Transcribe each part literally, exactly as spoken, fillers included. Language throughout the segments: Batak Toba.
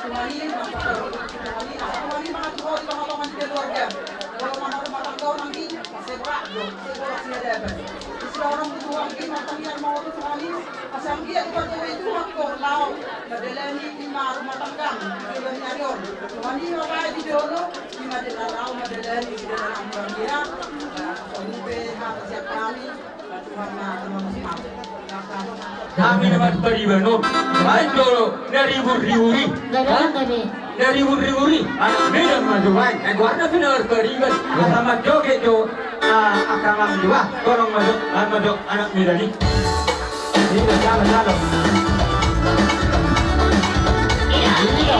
Tuhan i, mangkatai Tuhan i, asa Tuhan i mangatur di tongatonga ni keluarga. Molo marrumah tangga on anggi, sehat do, sehat di hadapan. Di sidaonon tu Tuhan i, martangiang ma ho tu Tuhan i, asa anggiat dipargogoi Tuhan ho laho mandalani ima rumah tangga di joloan ni ari on. Tuhan i ma baen di jolo, ima di na laho mandalani di dalan na hurang ia. Songon i pe hata sian hami. Hami na marpariban on. Baen jolo na ribur-ribur i. Gabe, gabe. Na ribur-ribur i. Anak Medan ma jo baen. Ai goarna pe na marpariban. Asa marjoget jo. Ah, angka amang jo. Ah, tolong ma jo. Ah, ma jo anak Medan i. Iya, jalo, jalo. Iya, iya.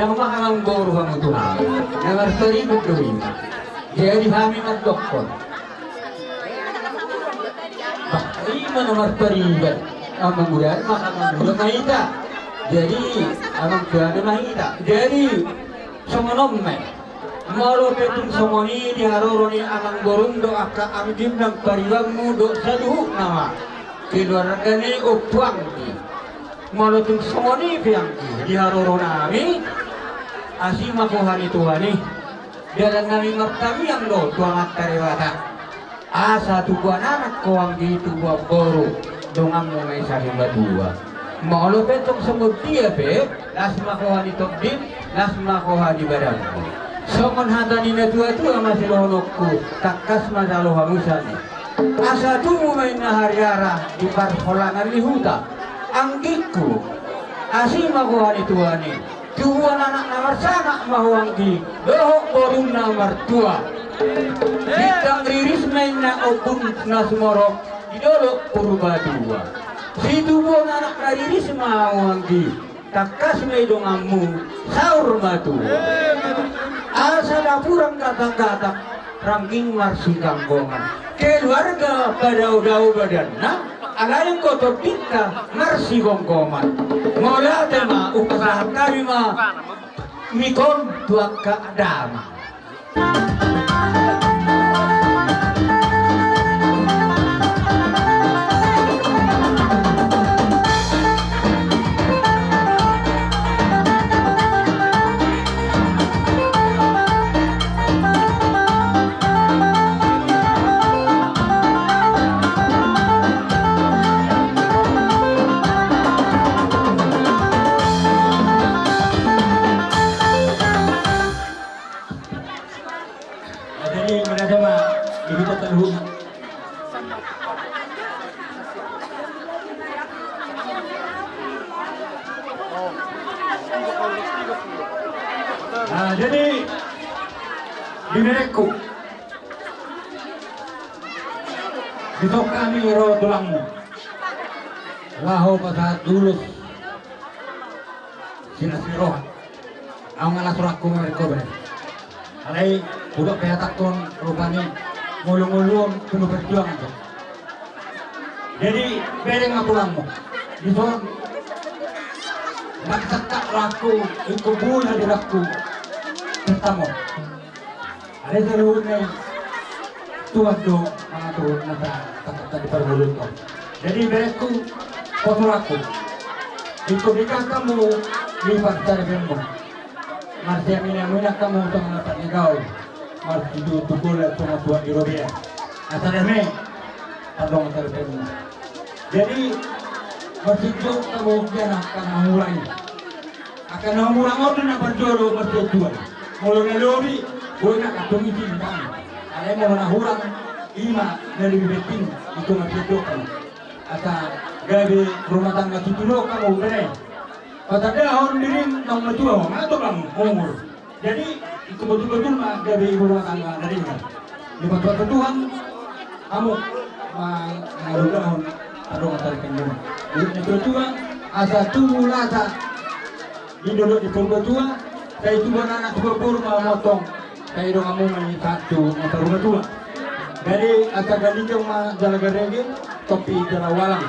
Amang, amangboru hamu tu hami. Na marpariban do hita. Jadi hami mandokkon. Bah, ima na marpariban. Amang udan, amang udan ma hita. Jadi amang tuan ma hita. Jadi songon on ma i. Molo pe tung songon i di haroro ni amangborundu, angka anggim nang paribanmu dohot saluhutna ma keluarga ni ompu anggi. Molo tung songon i pe anggi di haroro nami, asi ma ho hami tu hami. Dalan nami martamiang do tu Amanta Debata. Asa tubuan anak ho anggi, tubuan boru, donganmu ma i saur matua. Molo pe tong songon dia pe, las ma ho hami tondim, las ma ho hami badanmu. Songon hata ni na tuatua ma sidohononku, tangkas ma jalo hamu sani. Asa tubu ma inna hariara di parholangan ni huta. Anggingku, asi ma ho hami tu hami. Tubuan anak na marsangap ma ho anggi, dohot boru na martua. Bintang riris ma inna ombun na sumorop di dolok Purbatua. Situbuan anak na riris ma ho anggi, tangkas ma i donganmu saur matua. Asa daburan gatanggatang, rangging marsiganggongan. Keluarga padaodao badanna, alai anggo tombinta marsigomgoman. Mauliate ma, hupasahat hami ma mik on tu angka damang. Jadi, mereka mah, di kita terhubung. Nah, jadi, di mereka Dison hami ro tulangmu. Laho pasahat ulos silas ni roha. Ahu nga las rohangku mamereng ho bere. Alai hudok pe hatangkon rupani ngolu-ngolu on penuh perjuangan do. Jadi bereng ma tulangmu. Dison. Ndang sangkap rohangku, ingkon boi hadiranku. Pestamu. Alai saluhutna i Tuhan do mangatur nasa tangkap tadi parmulutko. Jadi berengku, posurangku, ingkon denggan hamu di parsaripeonmu. Marsiamin-aminan hamu songon na panigaul. Marsitutugol songon tuak di robean. Asa dame pardongan saripeonmu. Jadi marsitutugol hamu di angka na murang i. Angka na murang on do na parjolo marsianjuan. Molo na lobi, boi na kantong isi di tangan. Alai molo na hurang, ima na lebih penting, ingkon marsianjuan. Asa gabe rumah tangga situtu do hamu bere. Patandahon dirim naung matua, mangato bang umur. Jadi ingkon botul-botul ma gabe ibu rumah tangga na denggan. Dipatuat Tuhan hamu mangarogahon pardongan saripeonmuna. Di na tua-tua, asa tubu lasa di dolok di Purbatua, sai tubuan anak tubuan boru ma hamu antong. Sai donganmu ma i sahat tu na saur matua. Jadi asa ganjang ma jala garege, topi jala walang.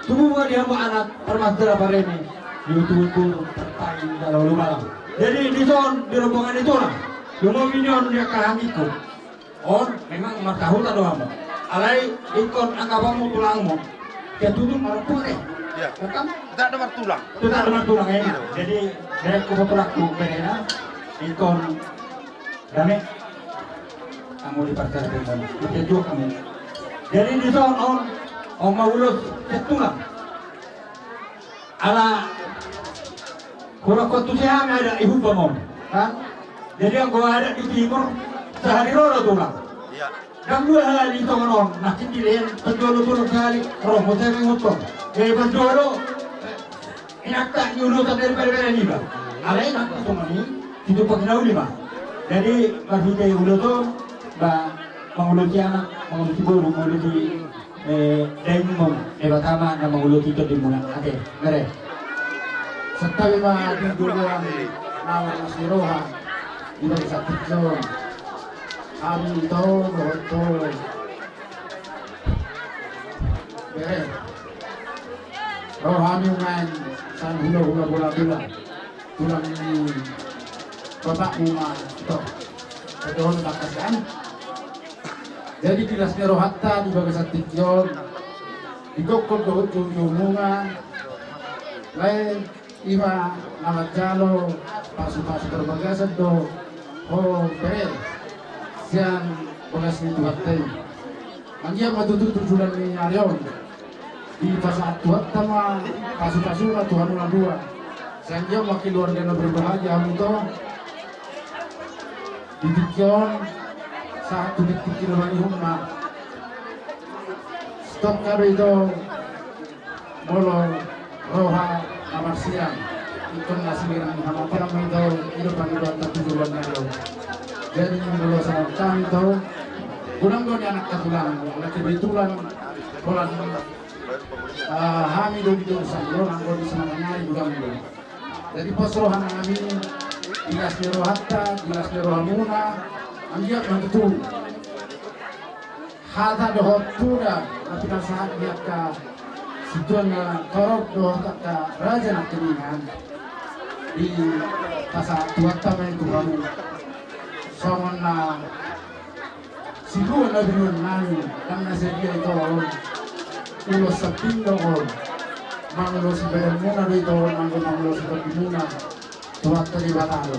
Tubu ma di hamu anak, parmas jala pareme, di tubuan boru, partai jala ulubalang. Jadi dison di rombongan i tulang, lumobi nion di angka anggingku. On memang marsahuta do hamu. Alai ingkon anggapanmu tulangmu. Sian tutu marompu e. Iya. Tetap do martulang. Tetap do martulang e. Iya. Jadi berengku, posurangku, berengna. Ingkon dame hamu di parsaripeonmuna. Marsianjuan hamu. Jadi dison on, on ma ulos sian tulang. Ala hurang hot tu si hami adat i Humbang on, kan? Jadi anggo adat di timur, sahali ro do tulang. Iya. Ndang dua hali songon on, nangkin dilehen parjolo tulang sahali, ro muse mangihuthon. Jadi parjolo, eh, inanta niulosan dari bere-bere niba. Alai nangkin songon i, situmpak na uli ma. Jadi marhite ulos on, ba, mangulosi anak, mangulosi boru, mangulosi Eh, dainmu, Debata ma na mangulosi tondimuna. Ate, bere. Santabi ma di joloan Alam masih roha di barisan tingki on. Hami ito dohot ho bere, ro hami umbahen sian hulahula Bolabela, tulang ni bapakmu ma ito. Ito dohot tangkas an. Jadi di las ni rohanta di bagasan tingki on, di gokhon dohot joujoumuna, lae ima na manjalo pasupasu parbagason do ho bere sian bagas ni Tuhanta i. Anggiat ma tutu tu joloan ni ari on dipasahat Tuhanta ma pasupasuna tu hamu na dua. Sai anggiat ma keluarga na berbahagia hamu ito. Di tingki on sahat tu tingki na mangihut ma. Stop kado ito. Molo roha na marsiang, ingkon na singirang ni hamatean ma ito, i do pangidoanta tu joloan ni ari on. Jadi molo songon hami ito, godang do nian angka tulang, na kebetulan holan, ah, hami do di Dongsang do, nanggo di Semarang ari godang do. Jadi pos rohanami, di las ni rohanta, di las ni rohamuna, anggiat ma tutu hata dohot poda na pinasahat ni angka situan na torop dohot angka raja nangkiningan, dipasahat Tuhanta ma i tu hamu. Songon na silua na binuan nami, ndang na sadia ito on. Ulos sambing do on. Mangulosi badanmuna do ito on, nanggo mangulosi tondimuna. Tuhanta Debata do.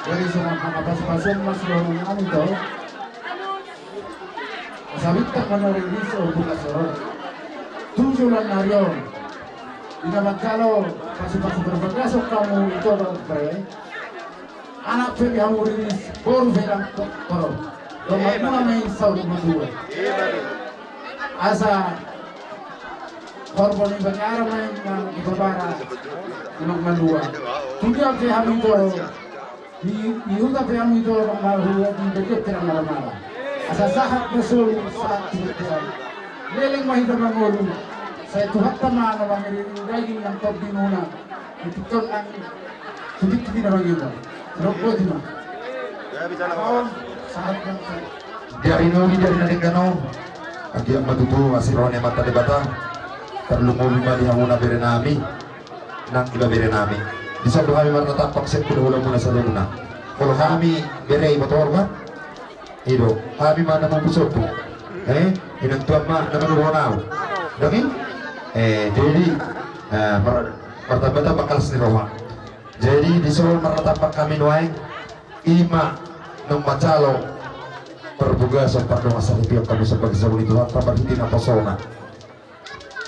Jadi songon hata pasupasuon ma sidohononnami ito. Asa bintang ma na riris, ompu na sorot. Tu joloan ni ari on, di na manjalo pasupasu parbagason hamu ito dohot bere. Anak pe di hamu riris, boru pe ndang to-, torop. Donganmuna ma i saur matua. Asa horbo ni Baniara ma i na dipabara unang malua. Tu dia pe hamu ito, di, di huta pe hamu ito unang malua, di bege pe unang malamala. Asa sahat ma solu, sahat tu bontean. Leleng ma hita mangolu. Sai Tuhanta ma na mangiringi daging nang tondimuna. Di tingki on nang, tu tingki na mangihut. Ro boti ma. Sahat ma. Di ari na uli, di ari na denggan on, anggiat ma tutu asi roha ni Amanta Debata. Tarlumobi ma di hamuna berenami, nang iba berenami. Dison do hami marnatampak sian hulahulamuna saluhutna. Molo hami bere, iboto ho kan? I do, hami ma na mamupus ompu. Eh, inang tuan ma na manurhon ahu. Dang i? Eh, jadi, eh, mar-, martambatamba las ni roha. Jadi dison marnatampak hami nuaeng, ima naung manjalo parbagason pardongansaripeon hamu sian bagas ni Tuhanta marhite naposona.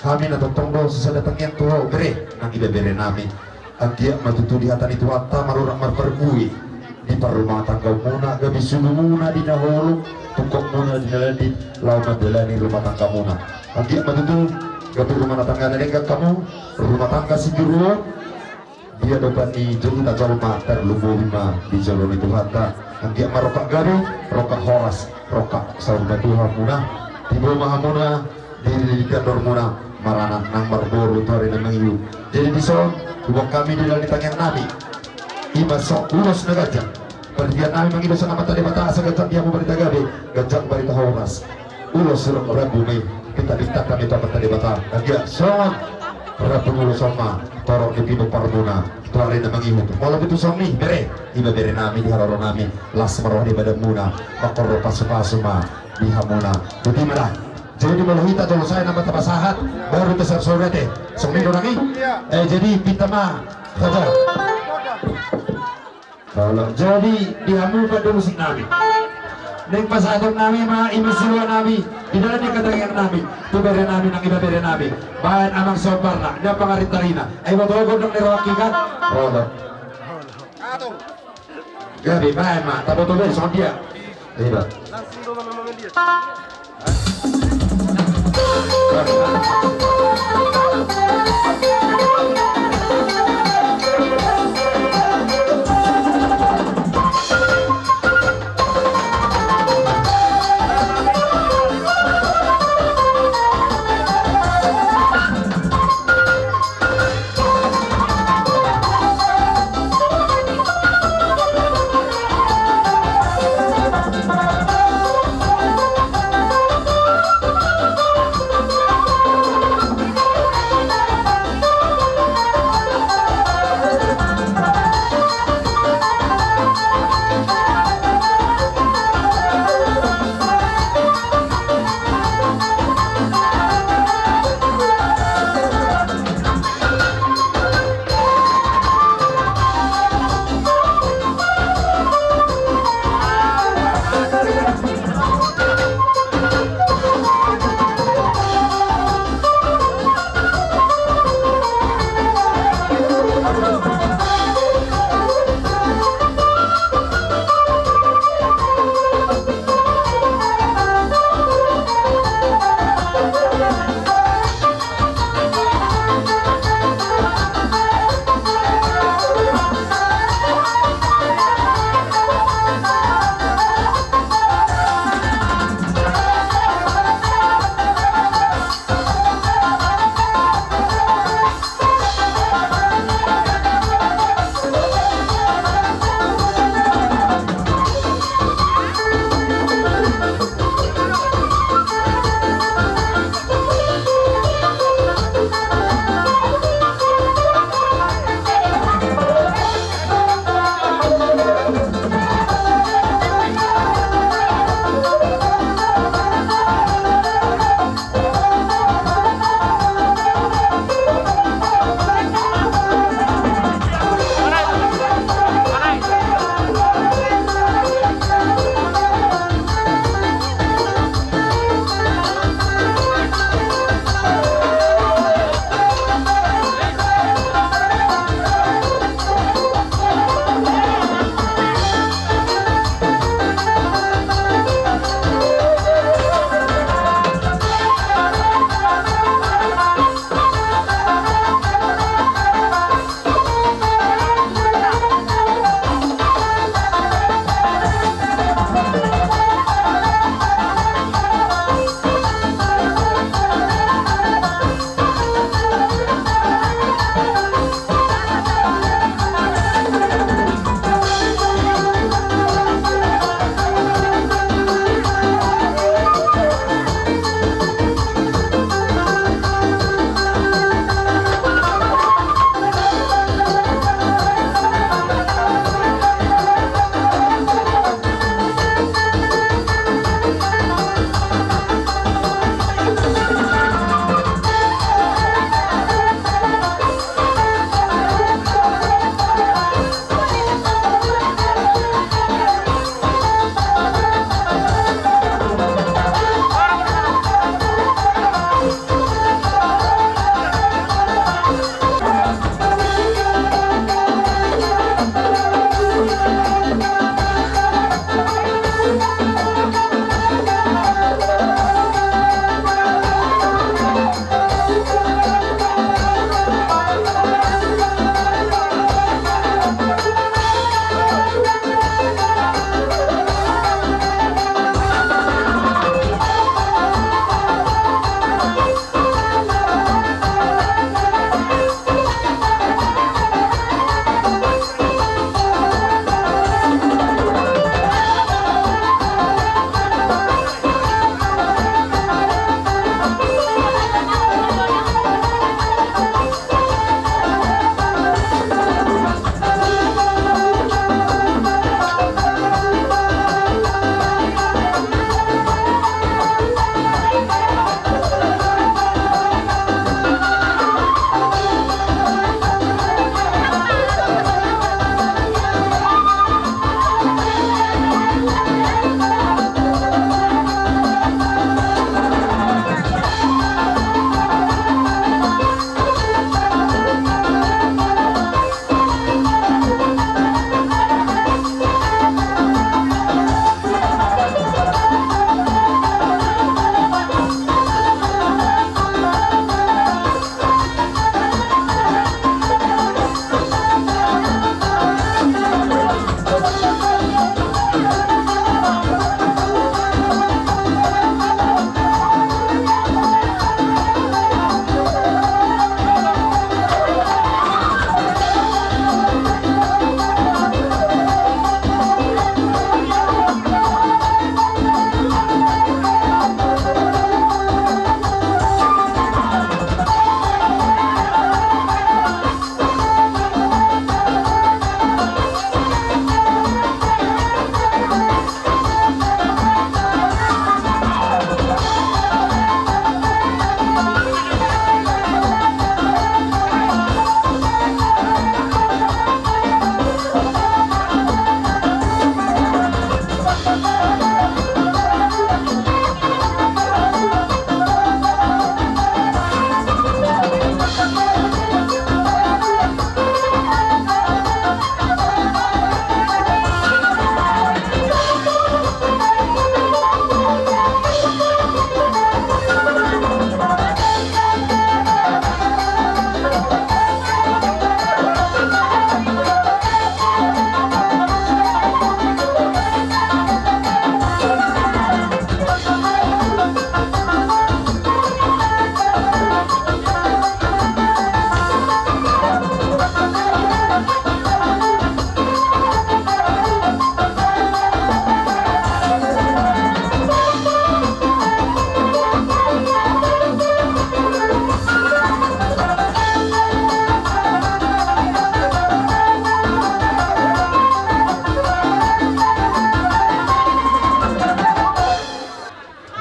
Hami na tongtong do sisada tangiang tu ho bere, nang iba berenami. Anggiat ma tutu di hata ni Tuhanta marurat marparbue di parrumatanggaonmuna, gabe sulumuna di na holom, tungkotmuna di na landit, laho mandalani rumah tanggamuna. Anggiat ma tutu gabe rumah tangga na denggan hamu, rumah tangga sijuru on. Di adopan ni jolma jolma, tarlumobi ma di jolo ni Tuhanta. Anggiat ma rongkap gabe, rongkap horas, rongkap saur matua hamuna. Tibo ma hamuna di lilitan dohormuna, maranak nang marboru tu ari na mangihut. Jadi dison, huboan hami di dalan ni tangiangnami, ima songon ulos na ganjang. Parhiteannami mangido sian Amanta Debata asa ganjang di hamu barita gabe, ganjang barita horas. Ulos rambu ma i, pinta-pinta hami tu Amanta Debata. Anggiat songon rambu ulos on ma torop ni pinomparmuna tu ari na mangihut. Molo tutu songon i bere, iba berenami di haroronami, las ma roha ni badanmuna, mangkorhon pasupasu ma di hamuna. Boti ma da. Jadi molo hita jolo sae nama tapasahat, baru tasarsor ate. Songon i do nang i. Eh, jadi pinta ma saja. Olo, jadi di hamu pandulu sian nami. Naeng pasahatonnami ma i ma siluanami di dalan ni angka tangiangnami tu berenami nang iba berenami. Baen amang sombarna, na pangarintarina. Ai boto gondang ni rohangki kan? Olo. Gabe baen ma, taboto be songon dia. Iba.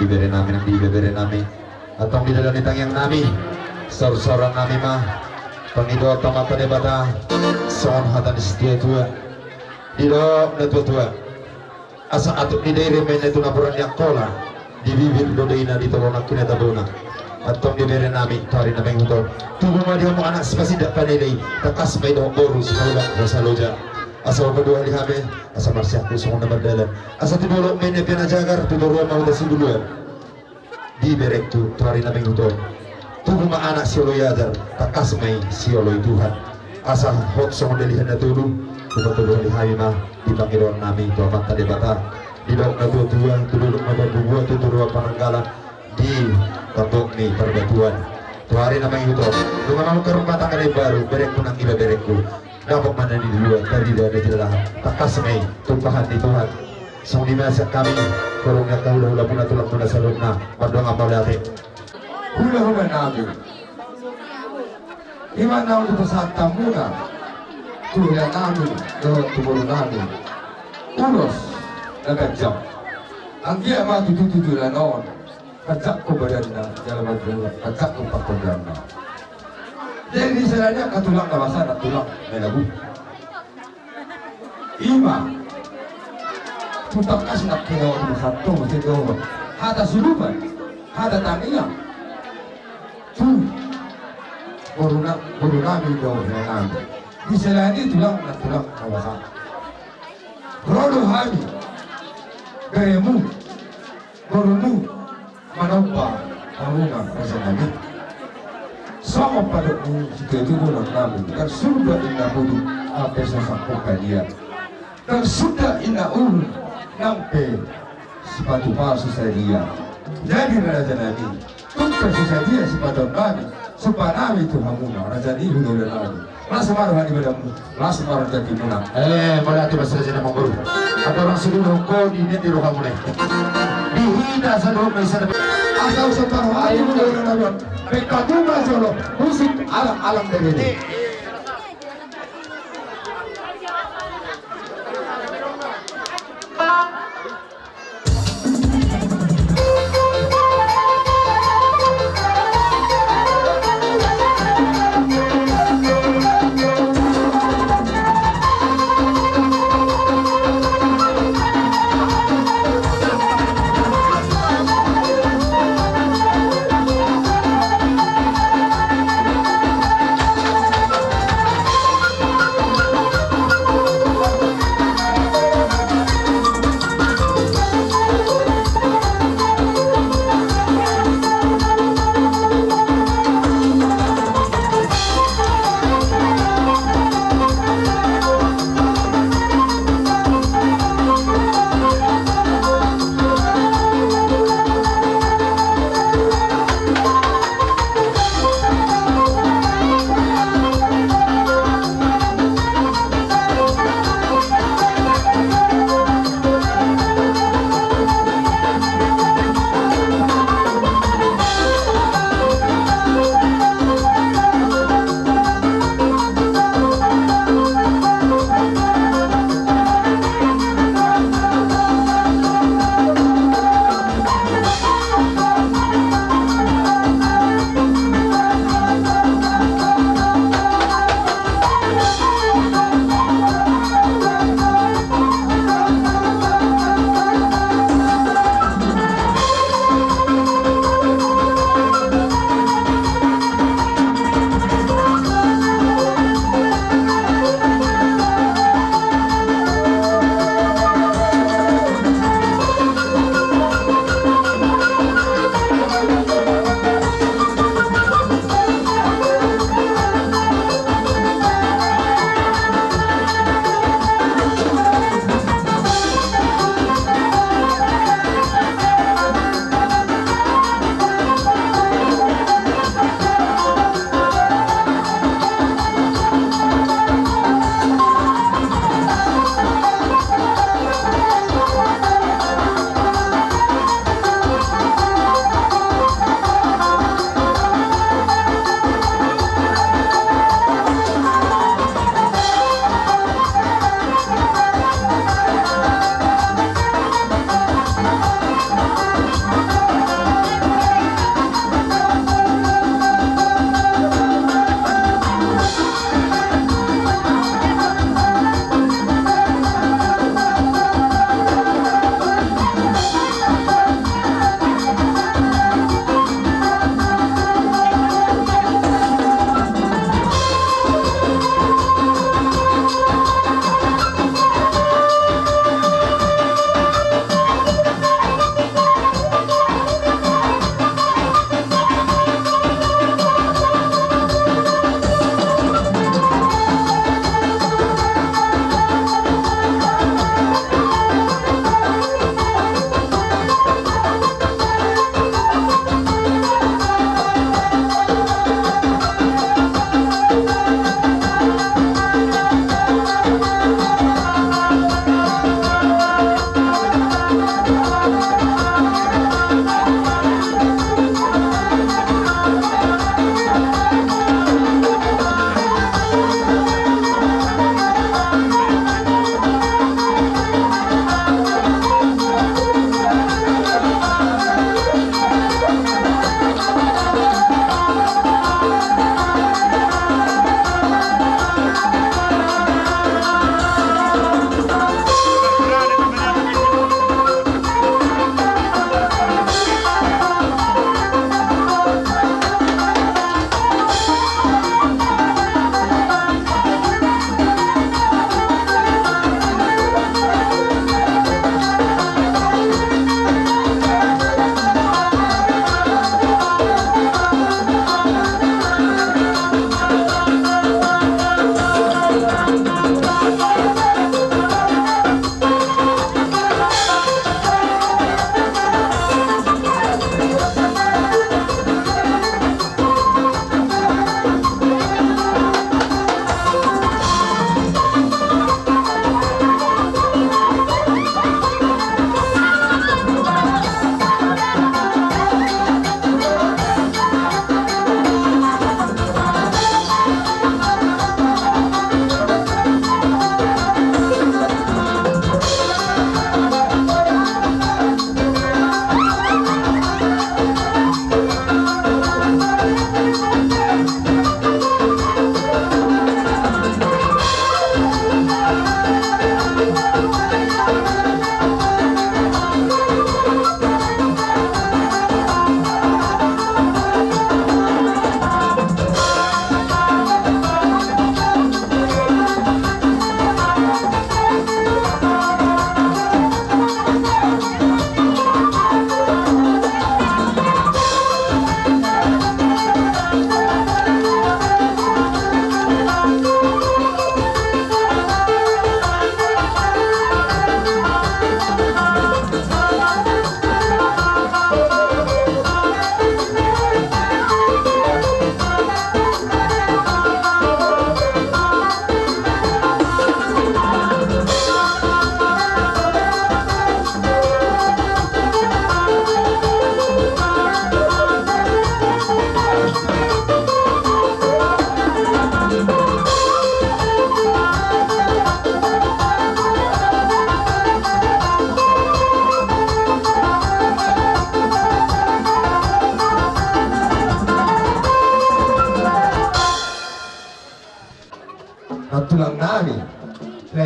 Ibebere nami, nang di ibebere nami. Antong di dalan ni tangiang nami, saur-sauran nami ma pangidoan tu Amanta Debata, songon hata ni situatua, didok na tuatua. Asa atuk ni dairi ma inna tu napuran ni Angkola, di bibir do daina, di tolonan hinatabona. Antong di bere nami, tu ari na mangihut on, tubu ma di hamu anak sipasindak panelei, tangkas ma i dohot boru sipaulak rasa loja. Asa hupaduahali hami, asa marsiangkup songon na mardalan. Asa tu dolok ma inna Pianajagar, tu toruan ma Huta Sibuluan. Di berengku, tu ari na mangihut on, tubu ma anak sioloi ajar, tangkas ma i sioloi Tuhan. Asa hot songon dalihan na tolu, hupaduahali hami ma di pangidoan nami tu Amanta Debata, didok na tuatua, tu dolok na parbubua, tu toruan pananggalan, di tambok ni parbatuan. Tu ari na mangihut on, nunga mamungka rumah tangga na imbaru, berengku nang ibeberengku. Dapot ma na niluluan, tarida na tinalahan, tangkas ma i tumpahan ni Tuhan. Songon i ma sian hami, horong ni angka hula-hula muna, tulang muna saluhutna, mandok mauliate. Hula-hula nami, i ma na hupasahat hamuna tu hula nami dohot tu boru nami, ulos na ganjang. Anggiat ma tutu tu joloan on panjangkon badanna jala panjangkon pangkondangna. Jadi di sela ni angka tulang na basa, na tulang na lagu, i ma tu tangkas na kira tu satu mesti dohot hata sulupan, hata tangiang tu boru na, boru nami dohot hula nami. Di sela ni tulang na tulang na basa, ro do hami, beremu, borumu, manomba hamuna raja nami. Songon pandok ni situatua, tulang nami, ndang suda inna puduk nang pe so sangkop hadian, ndang suda inna uhum nang pe sipatu palsu sadia. Jadi raja nami, tung pe so sadia sipatuan nami, somba nami tu hamuna raja ni hula-hula nami. Las ma roha ni badanmu, las ma roha ni jatimuna. Eh, mauliate ma, raja ni amangboru. Andorang sidung hongko di nian di rohamuna i, di hita sadohot ma i sada. Asa usap ma roha ni hula-hula nami on. Pekka tu ma jolo musik alang-alang dari ini.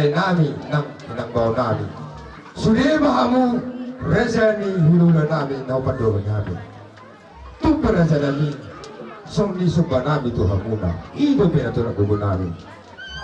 Nami nang, nang bao nami. Sude ma hamu raja ni hulahula nami na hupandohon hami. Tung pe raja nami, songon i somba nami tu hamuna. I dope na tunak gogo nami.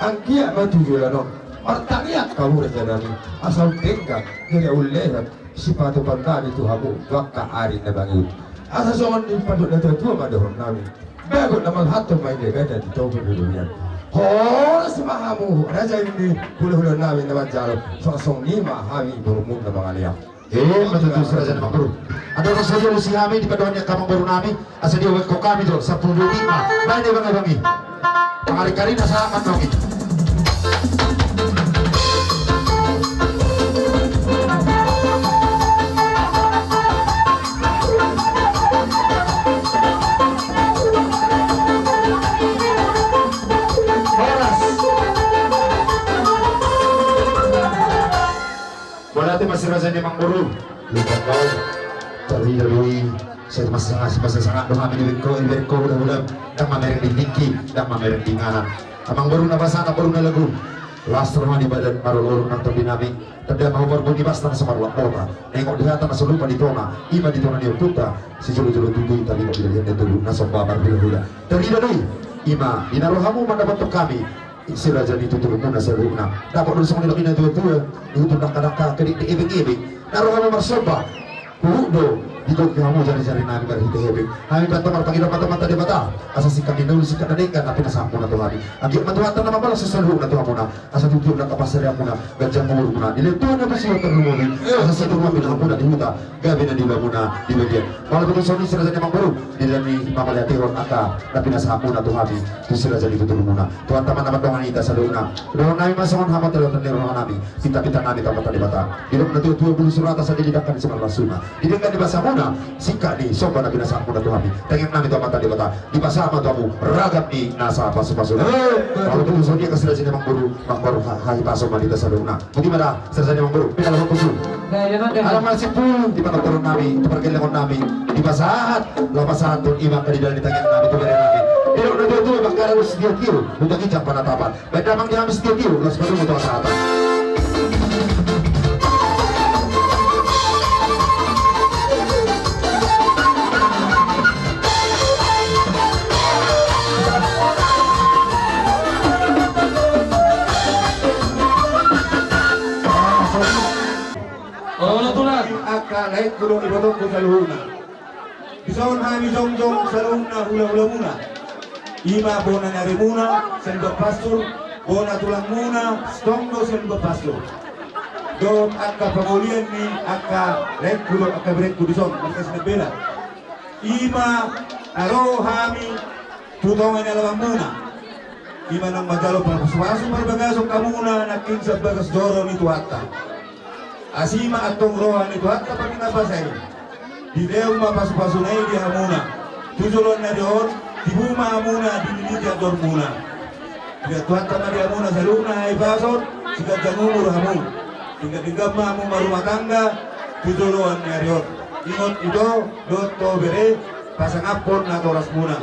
Anggiat ma tu joloan on martangiang hamu raja nami, asa undenggan jala ulehon sipatupaon nami tu hamu tu angka ari na mangihut. Asa songon i pandok na tuatua ma dohonon nami. Bagot na manghathon ma i na gata di togu di dunian. Horas ma hamu raja ni hulahula nami na manjalo, songon i ma hami borumuna na mangalean. Emma tutu si raja ni amangboru. Andorang sadia alusi hami di pandohan ni angka amangboru nami, asa dibaen hamu jo sampulu otik ma baen di abang-abang i. Pangaringkaringna sahat ma nami. Horas. Mauliate ma si raja ni amangboru. Lupa kau. Tarida do i. Sai masa sanga, sai masa sanga do hami dibaen ho, dibaen ho hulahula. Ndang mamereng di tingki, ndang mamereng di inganan. Amangboru na basa, amangboru na lagu. Las roha ni badan, marolor nang tondi nami. Tanda ma huparbue ni basta na so marlak mota. Nengot di hata na so lupa di tona. I ma di tona ni ompunta. Sijolo-jolo tutu i, tarida di balian ni tubu na somba marhulahula. Tarida do i. I ma di na ro hamu mandapothon hami. Si raja ni tuturmuna saluhutna. Dapot do songon nidok ni na tuatua, di huta dangka-dangka, ke di, di ebeng-ebeng. Na ro hamu marsomba, huhut do digohi hamu jari-jari nami marhite hepeng. Hami pe antong marpangido ma tu Amanta Debata, asa singkat ni na uli singkat na denggan na pinasahatmuna tu hami. Anggiat ma Tuhanta na mambalas saluhutna tu hamuna, asa tutu na angka pansarianmuna, ganjang umurmuna, dilehon Tuhan na pinasahatmuna, asa sahat ma pinahanmuna di huta. Gabe na diulamuna di bagian. Molo tung songon i si raja ni amangboru, di na ni mamaliatehon angka na pinasahatmuna tu hami, tu si raja ni tuturmuna. Tuhanta ma na mandongani hita saluhutna. Dohonon nami ma songon hamotelotan ni roha nami, pinta-pinta nami tu Amanta Debata. Didok na tuatua, bulu surata sadia di dangka ni simarlasuna. Di denggan ni basamuna, singkat ni somba na pinasahatmuna tu hami. Tangiang nami tu Amanta Debata. Dipasahat ma tu hamu ragam ni nasa pasu-pasu. Eh, betul. Molo tung songon i angka si raja ni amangboru, mangkorhon ha-, hahipason ma di hita saluhutna. Boti ma da, si raja ni amangboru, pinalahon pusu. Alana masimpul di panongkoron nami, tu pargellengon nami, dipasahat, laho pasahathon i ma angka di dalan ni tangiang nami, tu bere nami. Didok na tuatua, bakkara dos tio-tio, buta ginjang panatapan. Baen damang di hami sitio-tio, laos padomu tu hasahatan. Olo tulang. Angka laengku dohot ibotongku saluhutna. Dison hami jongjong saluhutna hulahulamuna. I ma bona ni arimuna sian Bapak Sur, bona tulangmuna, sitong do sian Bapak Sur. Dohot angka pangolian ni angka laengku dohot angka berengku dison, marga Sinambela. I ma na ro hami tu tonga ni alamanmuna. I ma naung manjalo pasu-pasu parbagason hamuna nangkin sian bagas joro ni Tuhanta. Asi ma antong roha ni Tuhanta Pardinabasa i. Dilehon ma pasu-pasuna i di hamuna. Tu joloan ni ari on, tibu ma hamuna dililiti andormuna. Dilehon Tuhanta ma di hamuna saluhutna hahipason, siganjang umur hamu. Denggan-denggan ma hamu marrumah tangga tu joloan ni ari on. Ingot ito dohot ho bere, pasangaphon natorasmuna.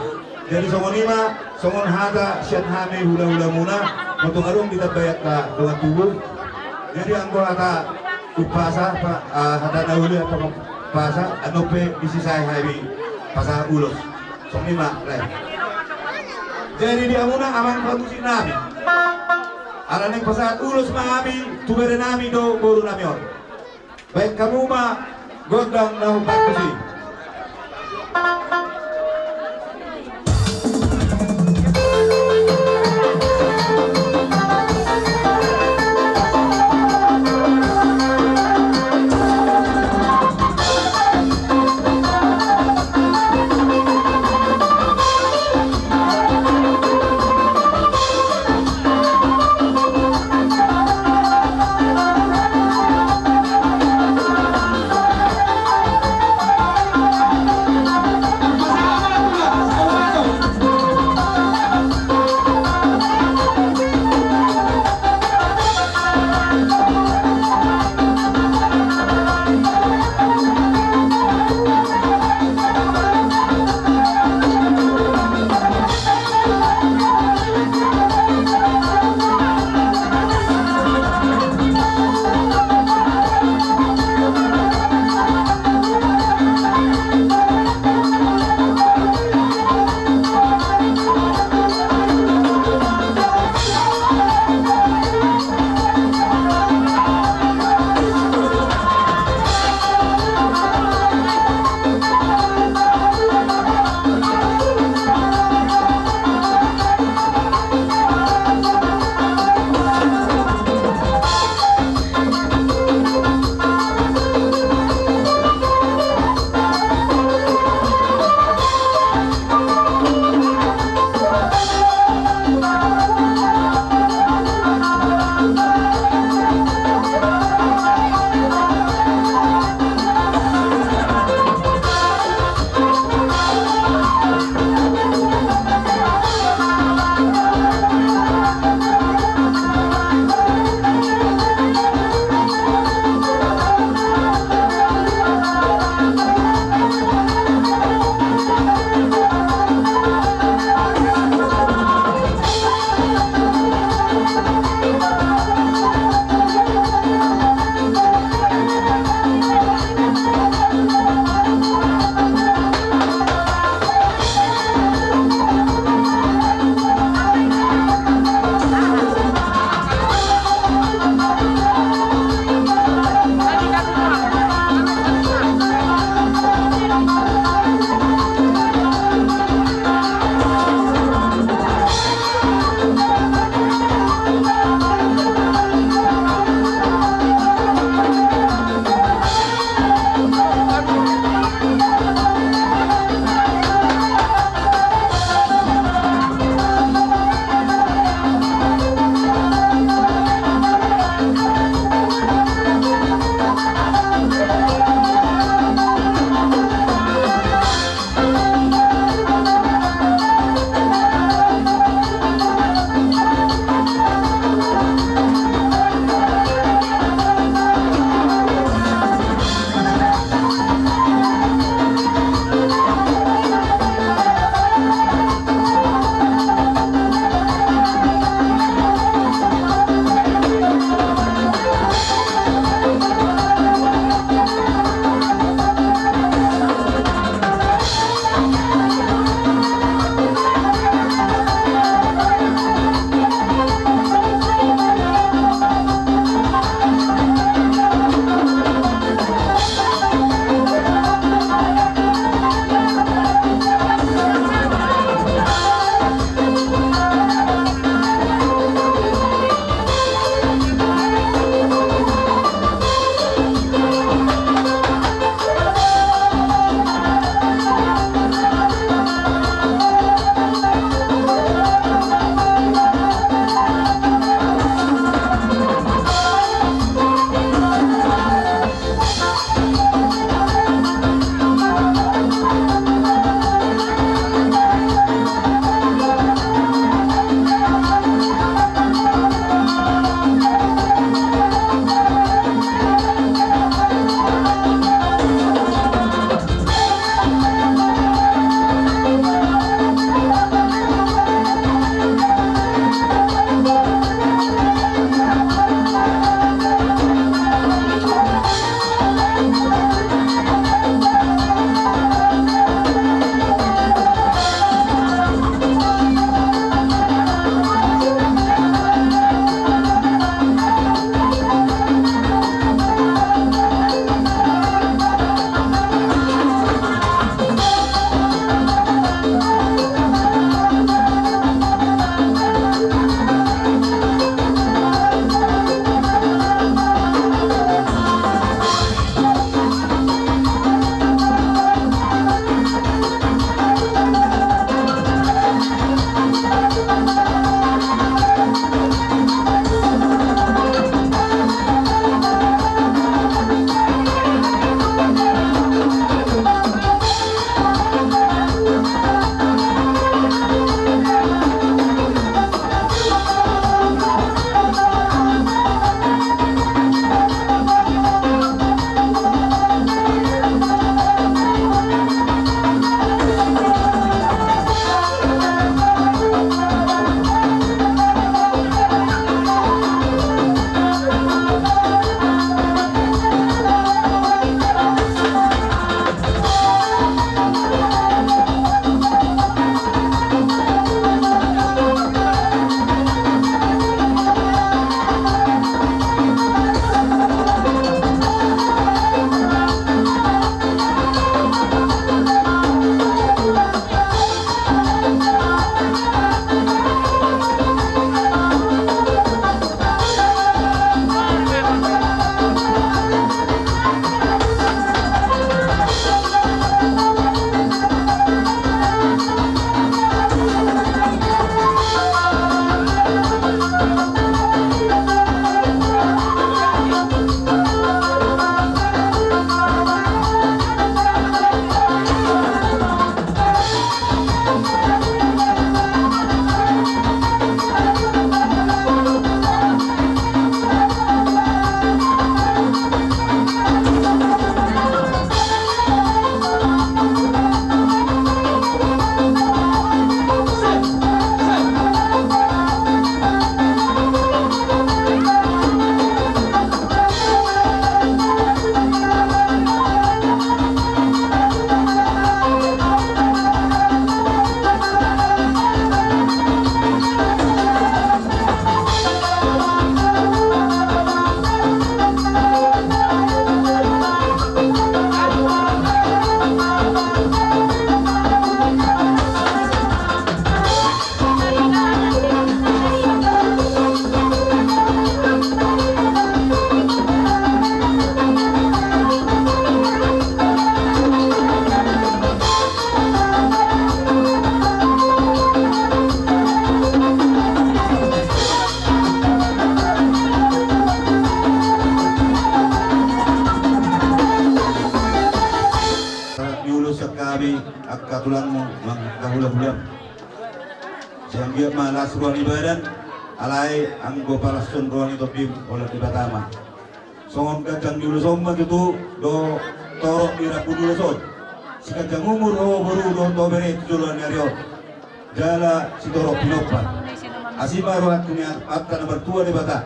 Jadi songon i ma, songon hata sian hami hulahulamuna, molo tung adong ditambai angka dongan tubu. Jadi anggo hata umpasa, pa-, ah, hata na uli angka umpasa, andon pe disisai hami pasahat ulos. Songon i ma, lae. Jadi di hamuna amang pamusik nami. Ala naeng pasahat ulos ma hami tu bere nami dohot boru nami on. Baen hamu ma gondang na humparpus i. Ulos sian hami angka tulangmu, angka hulahulam. Sai anggiat ma las roha ni badan, alai anggo palashon roha ni tondi, holan Debata ma. Songon ganjang ni ulos on ma tutu do torop ni rambu ni ulos on. Siganjang umur ho boru dohot ho bere tu joloan ni ari on. Jala sitorop pinompar. Asi ma roha ni Amanta na martua Debata.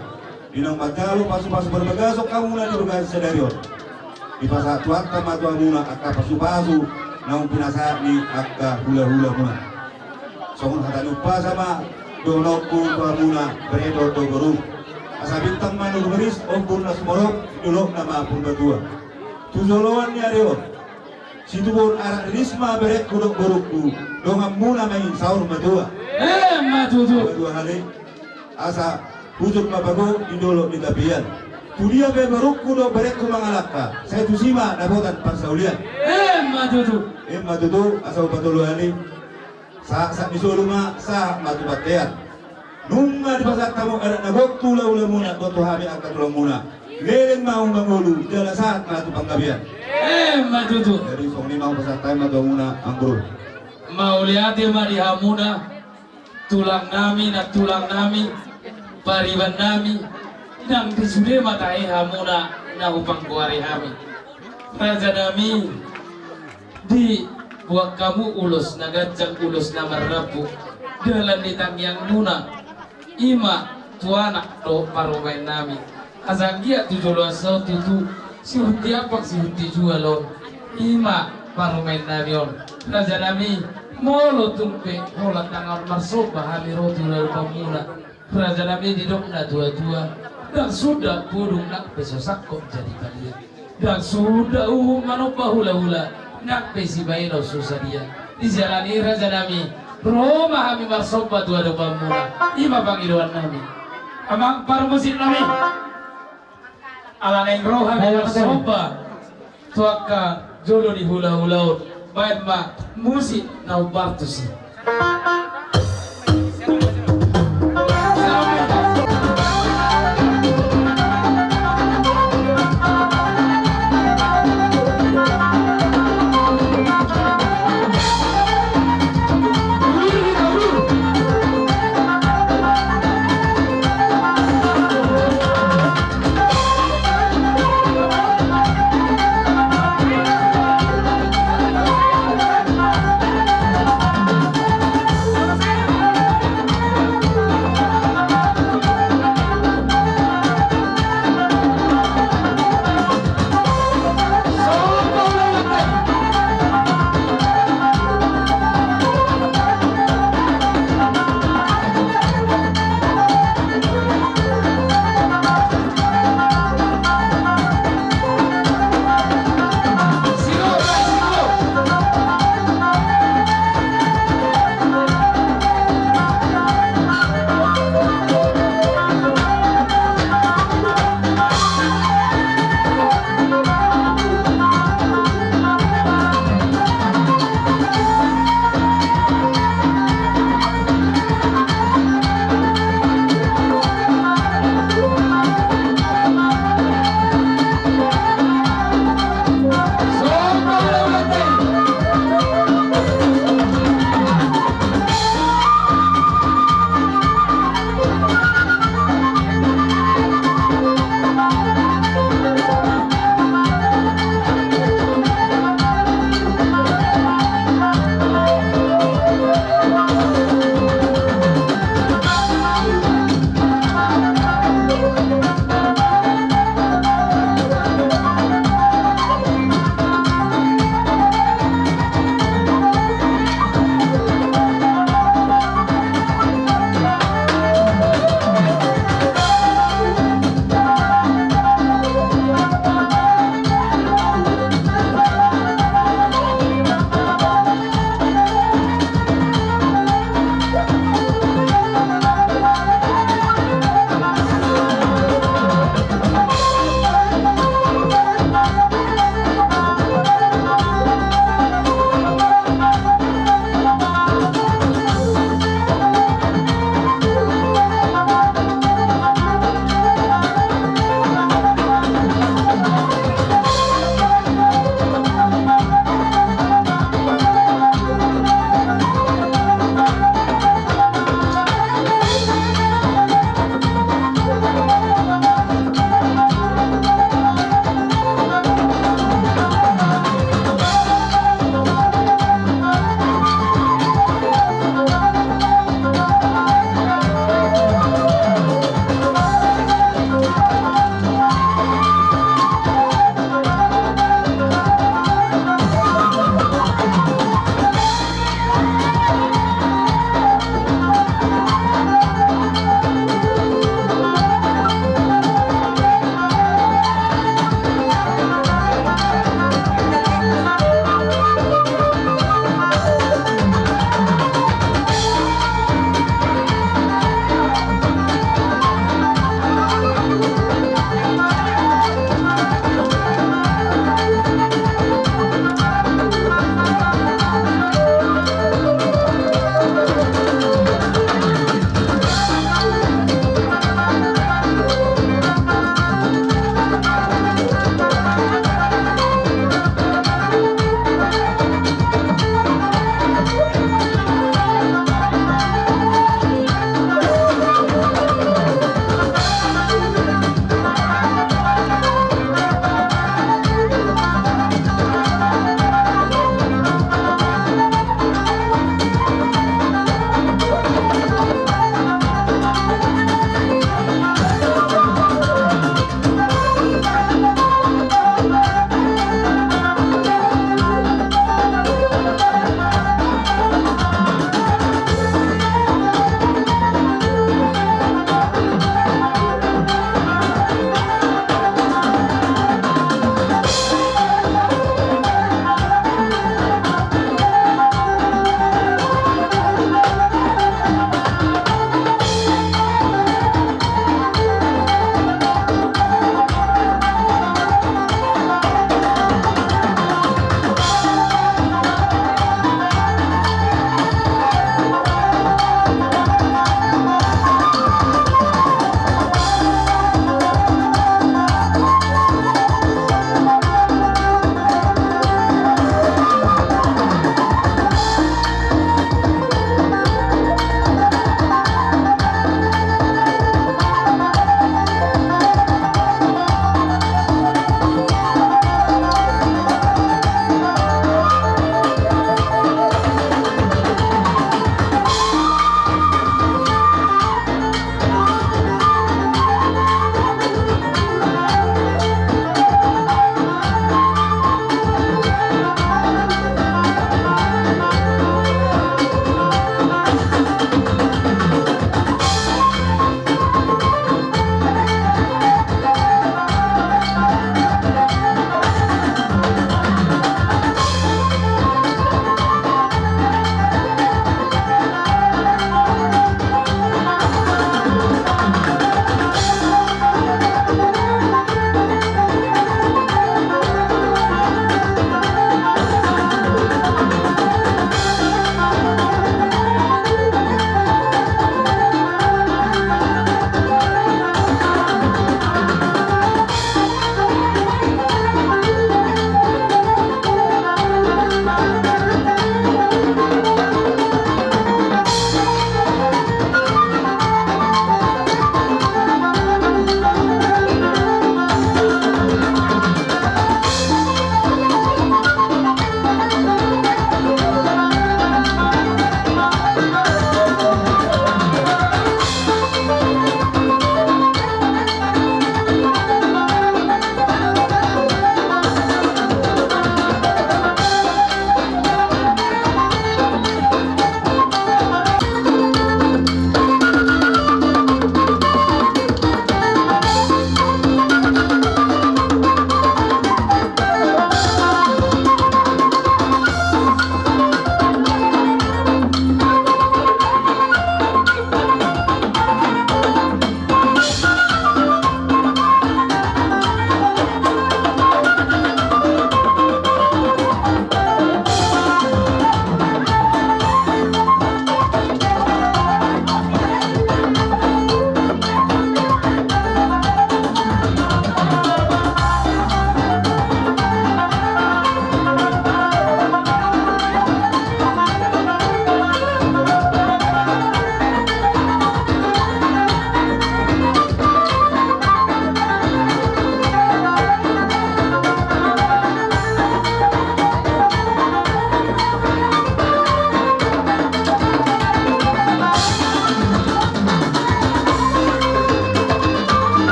Di naung manjalo pasupasu parbagason hamuna di bagasan sadari on. Dipasahat Tuhanta ma tu hamuna angka pasupasu naung pinasahat ni angka hulahulamuna. Songon hata ni umpasa ma dohononku tu hamuna bere dohot boru. Asa bintang ma na rumiris ombun na sumorop, di dolokna ma Purbatua. Tu joloan ni ari on. Situbuhon arak riris ma berengku dohot borungku, donganmuna ma i saur matua. Emma tutu. Dua hali. Asa hujur ma pago di dolok ni tapian. Tudia pe borungku dohot berengku mangalangka, sai tusi ma dapotan parsaulian. Emma tutu. Emma tutu, asa upa tolu hali. Sahat sahat ni solu ma, sahat ma tu bontean. Nunga dipasahat hamu adat na gok tu hulahulamuna dohot tu hami angka tulangmuna. Leleng ma hamu mangolu, jala sahat ma tu panggabean. Emma tutu. Jadi songon i ma hupasahat hami ma tu hamuna, Amang Guru. Mauliate ma di hamuna, tulang nami, nantulang nami, pariban nami, nang di sude ma tahe hamuna na hupanggoari hami. Raja nami, dibuat hamu ulos na ganjang, ulos na marrambu, dalan ni tangiangmuna, i ma tu anak dohot parumaen nami. Asa anggiat tu joloan on tutu, sihunti ampang sihunti jual on, i ma parumaen nami on. Raja nami, molo tung pe holan tangan marsomba hami ro tu adopanmuna. Raja nami, didok natuatua, ndang suda pudung nang pe so sangkot jadi palia. Ndang suda uhum manomba hulahula, nang pe sibahenon so sadia. Di jala ni i raja nami, ro ma hami marsomba tu adopanmuna, i ma pangidoan nami. Amang parmusik nami, ala naeng ro hami marsomba tu angka jolo ni hulahula on, baen ma musik na umbar tusi.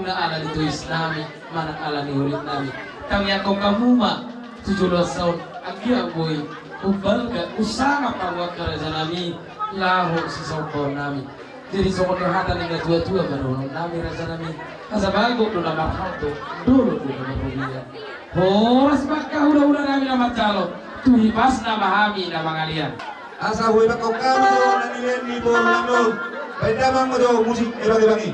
Ala ni tois nami manang ala ni holit nami, tangiangkon hamu ma tu joloan on, anggiat boi umbalga, umsangap hamu angka raja nami laho sisaonpaon nami. Jadi songon hata ni natuatua ma dohonon nami raja nami: Asa bagot do na marhalto, dolok do na marrobean. Horas ma angka hulahula nami na manjalo, tu hipasna ma hami na mangalean. Asa huhibangkon hamu do na nilean ni boru nami on. Baen damang ma jo musik ebangebang i.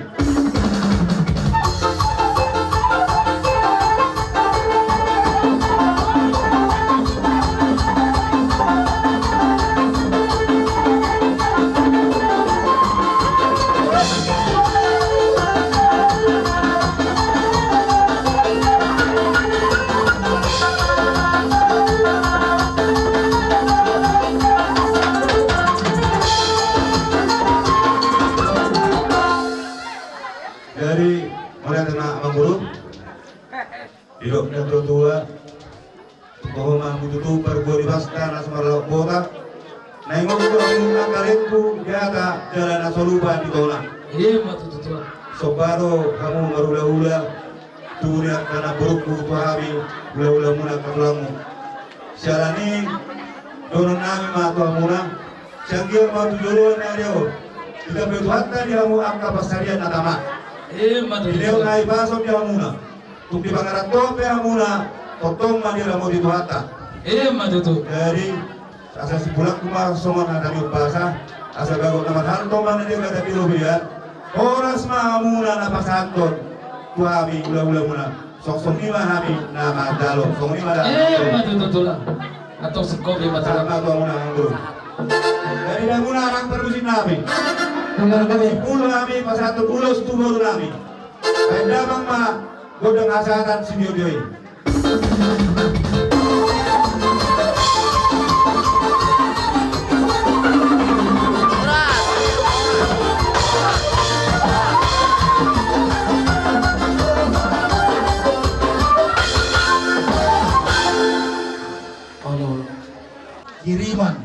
Jadi, mauliate ma amangboru. Didok natuatua: Toho ma hamu tutu parbue ni basta na so marlahok bota. Na ingot do hamu angka lengku di hata jala na so lupa di tola. Ima tutu, tuan. Somba do hamu marhulahula, tubu ni angka namborungku tu hami, hulahulamuna angka tulangmu. Siala ni i, dohonon nami ma tu hamuna: Sai anggiat ma tu joloan ni ari on ditambai Tuhanta di hamu angka pansarian na tama. Ima tutu. Dilehon hahipason di hamuna. Tung di pangarantoan pe hamuna, tongtong ma diramoti Tuhanta. Ima tutu. Jadi, asa simpulangku ma songon hata ni umpasa: Asa bagot na marhalto ma na niagatan di robean. Horas ma hamuna na pasahathon tu hami hulahulamuna. Songon i ma hami na manjalo. Songon i ma da. Ima tutu, tulang. Antong singkop i ma, tulang. Sahat ma tu hamuna, amangboru. Jadi, di hamuna amang parmusik nami. Tulang nami. Molo hami pasahathon ulos tu boru nami, baen damang ma gondang hasahatan sitiotio i. Olo, olo. Kiriman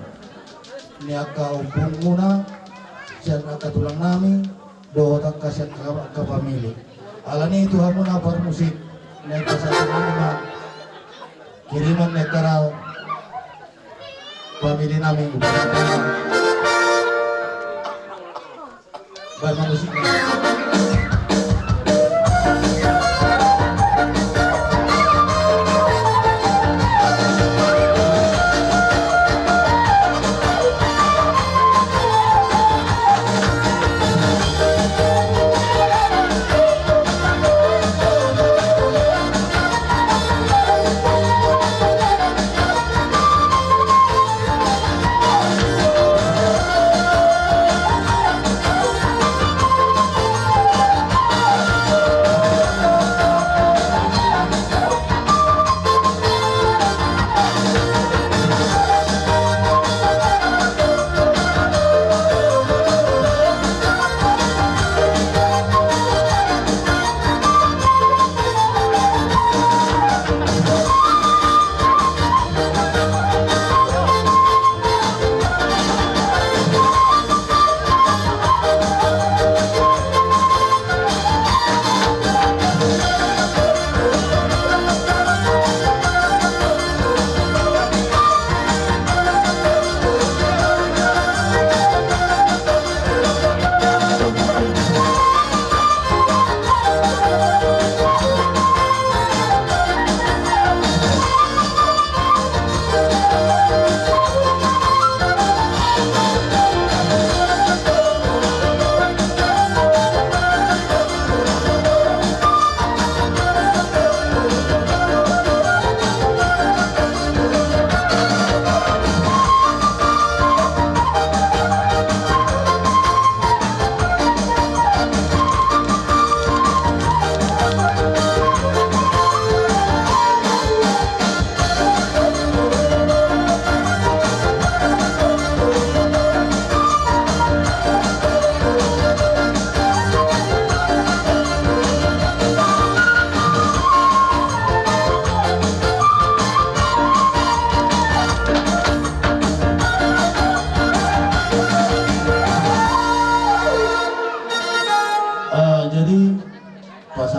ni angka ompungmuna, sian angka tulang nami, dohot angka sian angka pamili. Alani i tu hamuna parmusik, na pasahaton nami ma kiriman ni angka pamili nami. Baen ma musikna.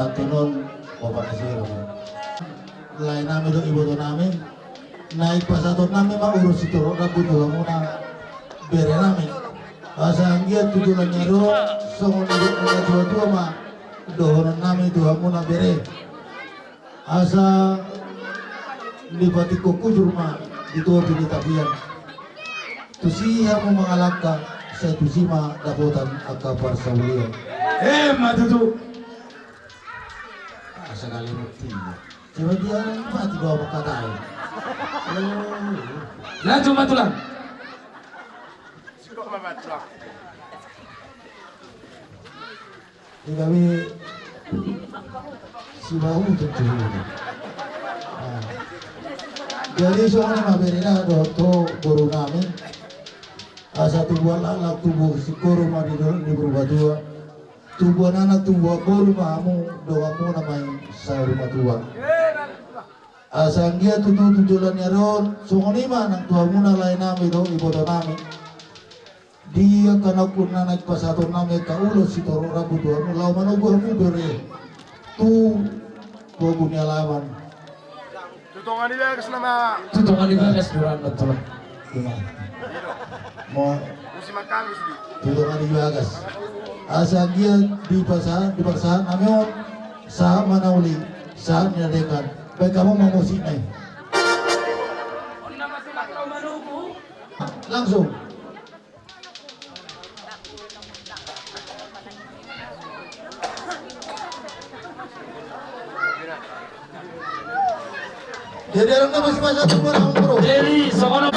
Antonon, Bapak Nasir. Lae nami dohot iboto nami. Naeng pasahaton nami ma ulos sitorop rambu tu hamuna bere nami. Asa anggiat tu joloan ni ari on songon didok ni natua-tua ma dohonon nami tu hamuna bere. Asa dipatingkok hujur ma di topi ni tapian. Tusi hamu mangalangka, sai tusi ma dapotan angka parsaulian. Emma tutu. Asa kali mati. Coba dia mati bawa katai. Langsung ma tulang. Di kami si bahu tentu. Jadi soalnya ma bere na dohot boru nami. Asa tubuan laklak tubuan singkoru ma di dolok ni Purbatua. Tubuan anak tubuan boru ma hamu donganmuna ma i saur matua. Asa anggiat tutu tu joloan ni ari on songon i ma nang tu hamuna lae nami dohot iboto nami. Di angka na ungkun na naeng pasahaton nami angka ulos sitorop rambu tu hamu laho manogu hamu bere tu pogu ni alaman. Tu tonga ni bagas nama. Tu tonga ni bagas duran na tulang. Ima. Mo. Musim makan musim. Tu tonga ni bagas. Asa anggiat dipasahat dipasahat nami on sahat ma na uli sahat ni na denggan. Baik kamu ma musik nai. Langsung. Jadi orang nama si masa tu orang bro. Jadi sokono.